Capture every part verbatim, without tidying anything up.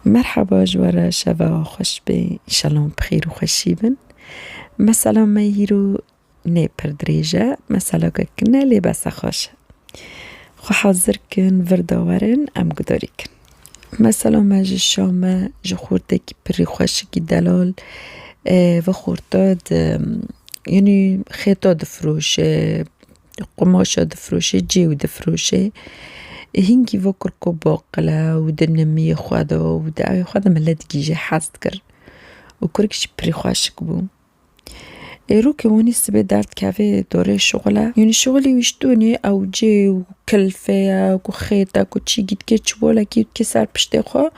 Merhaba, ji we re şeva xweş be. Înşallah hûn bi xêr û xweşî bin. Mesela me hîro nê pir dirêj e, meselakek ne lê bese xweş e. Xwe hazir kin, vir de werin, em gudarî kin. Mesela me ji Şam e, ji xortekî pirî xweşikî delal, e, ve xorta di, yanî xêta difiroşe, qumaşa difiroşe, cêw difiroşe. Hingî ve kurko baqile û di nimiyê xwe de û di evê xwe de milet gîje hez dikir. Û kurik jî pirî xweşik bû. Êro ke wanî sibê derdikeve dorê şixule. Yanî şixulî wî ji donê ew cê û kilfe ye, ku xêt e, ku çî gî dike, çibolekî dike ser piştê xwe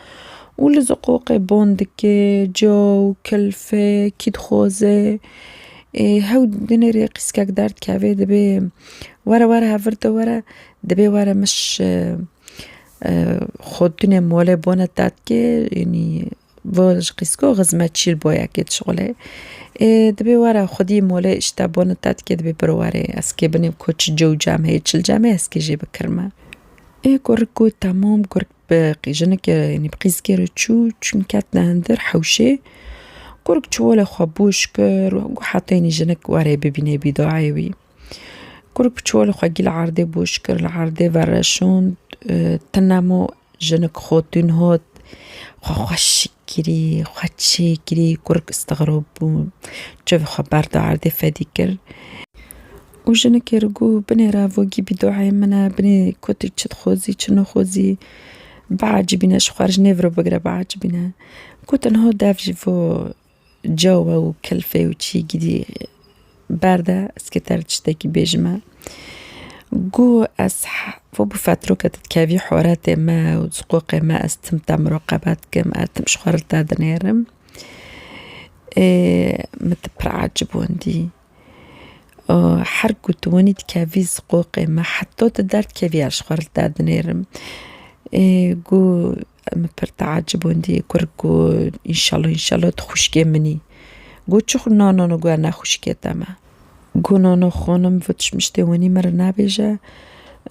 û li ziqoqê bon dike, ca û kilfe, kî dixwaze. Ê, hew dinêrê qîskek derdikeve, dibê were, were, hevir de were, dibê were miş, e, e, xotûnê molê bone te dike, yanî vo ji qîsko xizmetçî li boyekê dişixulê. Ê, dibê were xwedî molê îşte bone te dike, dibê biro were, ez kê binê ko çi cewcam heye, çil cam heye, ez kê jê bikirme. Ê, kurik got, temam, kurik bi qî-, jinike, yanî bi qîzkê re çû, çûn ketine hundir hewşê. Kurik çiwolê xwe boş kir, got heta yanî jinik were bibîne bîdoayê wî. Kurik bi çiwolê xwe gî li erdê boş kir, li erdê vereşond, e, tinemo jinik xotûn hot, xwe xweşik kirî, xwe çêkirî, kurik istigrab bû, çavê xwe berda erdê fedî kir. Û jinikê re got, binêre vo gî bîdoayê min e, binê kotî çi dixwazî, çi nexwazî, biecibîne, ji xwe re ji nêv re bigire, biecibîne. Got, niha dev jî vo cawe û kilfê û çî gidî berde, ez kê te re tiştekî bêjime. Got, ez he-, vo bi fetroke te dikevî horetê me û ziqoqê me, ez tim te miroqebe dikim, ez tim ji xwe re te dinêrim. Ê, min te pir ecibandî. Û her ku tu wanî dikevî ziqoqê me, heta tu derdikevî ez ji xwe re te dinêrim. Ê, got, min pir teecibandî, kurik got, înşallah, înşallah tu xwişkê min î. Got, çi xwe, na, na, na, got, ne xwişkê te me. Got, na, na, xonim, vo tu ji min ji tê wanî min re nabêje.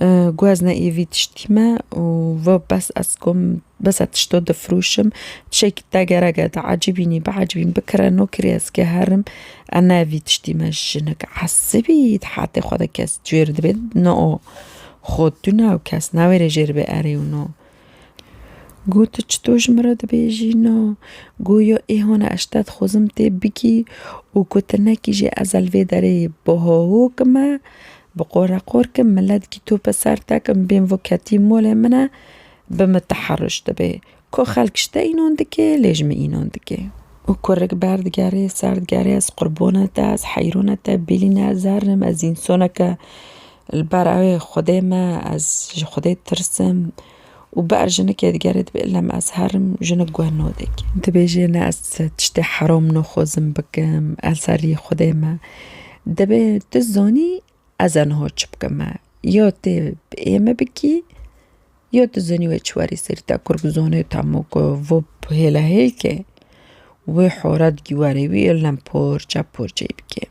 E, got, ez ne êvî tiştî me û vo bes ez kom, bes ez tişto difiroşim. Tiştekî te gerek e, te ecibînî, biecibîn, bikire, nokirî ez kê herim. E, ne vî tiştî me, jinik esibî, di hetê xwe de kes cêr dibe, ne o xotûn e û kes nawêre jêr be erê û no. Got, tu çito ji min re dibêjî no? Got, ya ê hona ez te dixwazim tê bikî û ku tu nekî jî ez li vê derê bihoho kime, bi qore qor kim, milet gî tope ser te kim, bên vo ketî molê min e, bi min teherruş dibe. Ku xelk ji te înan dike, lê ji min înan dike. Û kurik berdigere, ser digere, ez qurbona te, ez heyrona te, bêlîne ez herim, ez însoneke li ber ew ê Xwedê me, ez ji Xwedê tirsim. Û ber jinikê digere dibê, lem ez herim, jinik guh nodek. Dibêje, ne ez tiştê heram nexwazim bikim, ez herî Xwedê me. Dibê, tu zanî, ez ê niha çi bikime. Ya tê bi ê me bikî, ya tu zanî wê çi werî serî te, kurk zonê temo ku vo hêlehêlkê wê horet gî werê wî ê lem porçe porçeyî bike.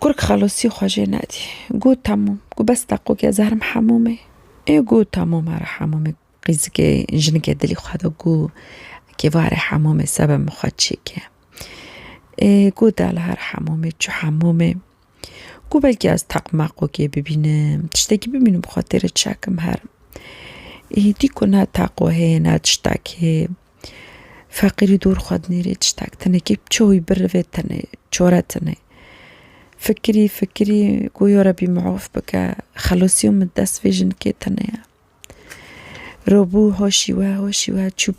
Kurk xelasî xwe jê nedî. Got, temam. Got, bes deqokê ez herim hemûmê. Ê, got, temam, here hemûmê. Qîzikê, jinikê dilî xwe de got, kê va here hemûmê, sebe min xwe çêke. Ê, got, dala here hemûmê, çû hemûmê. Got, belkî ez teq meqokê bibînim, tiştekî bibînim, bi xwe têre çekim herim. Ê, dî ku ne teqo heye, ne tiştek heye. Feqîrî dor xwe dinêrê, tiştek tine, kê çawî birivê tine, çore tine. Fikirî, fikirî, got, ya Rebî miaf bike, xelosiya min dest vê jinikê tine ye. Robû, hoşî we, hoşî we, çû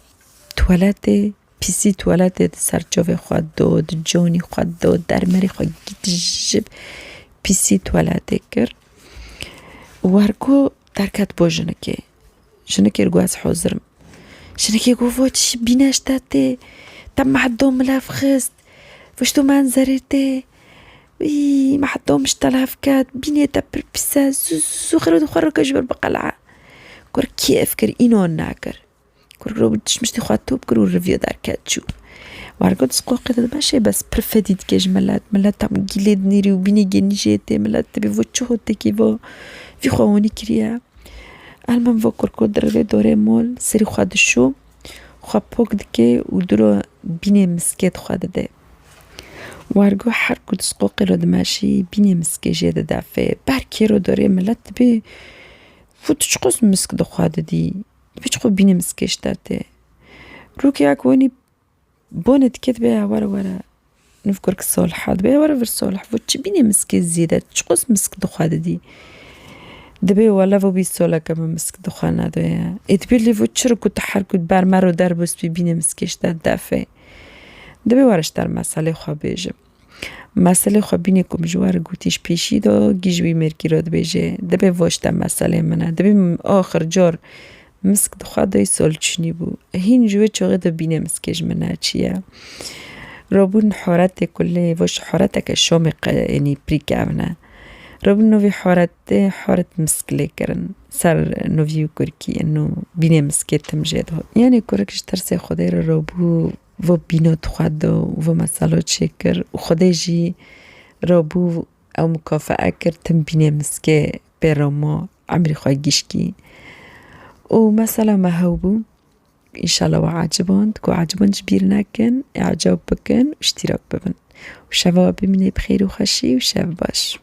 tuwaletê, pîsî tuwaletê di ser çavê xwe do, di conî xwe do, dermerî xwe gît ji pîsî tuwaletê kir. Wergo derket bo jinikê. Jinikê got, ez hazir im. Jinikê got, vo çi bîne ji te tê? Te mehdo milev xist. Vo ji to menzerê tê. Wî, mehdo min ji te lev ket. Bînê te pir pîs e. Zû, zû, zû, xêro di xwe rike ji ber biqel'a. Kur kêf kir, înan nakir. Kur ro tişmiştî xwe top kir û riviya derket çû. Wergo di ziqoqê de dibe, şê bes pir fedî dike ji milet. Milet tam gîlê dinêrî û bînê genî jê tê. Milet dibê vo çi hotekî vo. Vî xwe wanî kiriye. Elmim vo kurko dirivê dorê mol, serî xwe dişo. xwe pok dike û diro bînê miskê dixwe dide. Wergo her ku disqoqê lo dimeşî, bînê miskê jê dide fê. Ber kêro dorê milet dibê, û tu çiqos misk dixwe didî? Dibê çiqo bînê miskê ji te tê. Rûkê ya ku wenî bonê dike dibê ya were were. Niv kurk Solha dibê ya were vir Solh. Vo çi bînê miskê zêde, çiqos misk dixwe didî? Dibê wele vo bîst soleke min misk dixwe nediye. Ê dibê lê vo çi ro ku tu her ku ber me ro derbus bî bînê miskê ji te dide fê. Dibê were ji te meselê xwe bêjim. Meselê xwe bînê ku min ji we re gotî ji pêşî de, gî ji wî mêrkî re dibêje, dibê vo ji te meselê min e. Dibê min axir car misk dixwe dayî sol çûnî bû. Hîn ji wê çaxê de bînê miskê ji min neçiye. Rabûn horetê ku lê vo ji horeteke Şamê qe-, enî pirî kevne. Rabûn novî horetê, horet misk lê kirin. Ser novî û kurkî, eno bînê miskê tim jê dihat. Yanî kurik ji tersê Xwedê re rabû vo bîno dixwe do û vo meselo çêkir û Xwedê jî rabû ew mukafee kir, tim bînê miskê pê ramo, emrî xwe gişkî. Û mesela me hew bû. Înşallah we aciband. Ku aciband ji bîr nekin, îcab bikin û iştîrak bibin. Û şeva we bimîne bi xêr û xweşî û şev baş.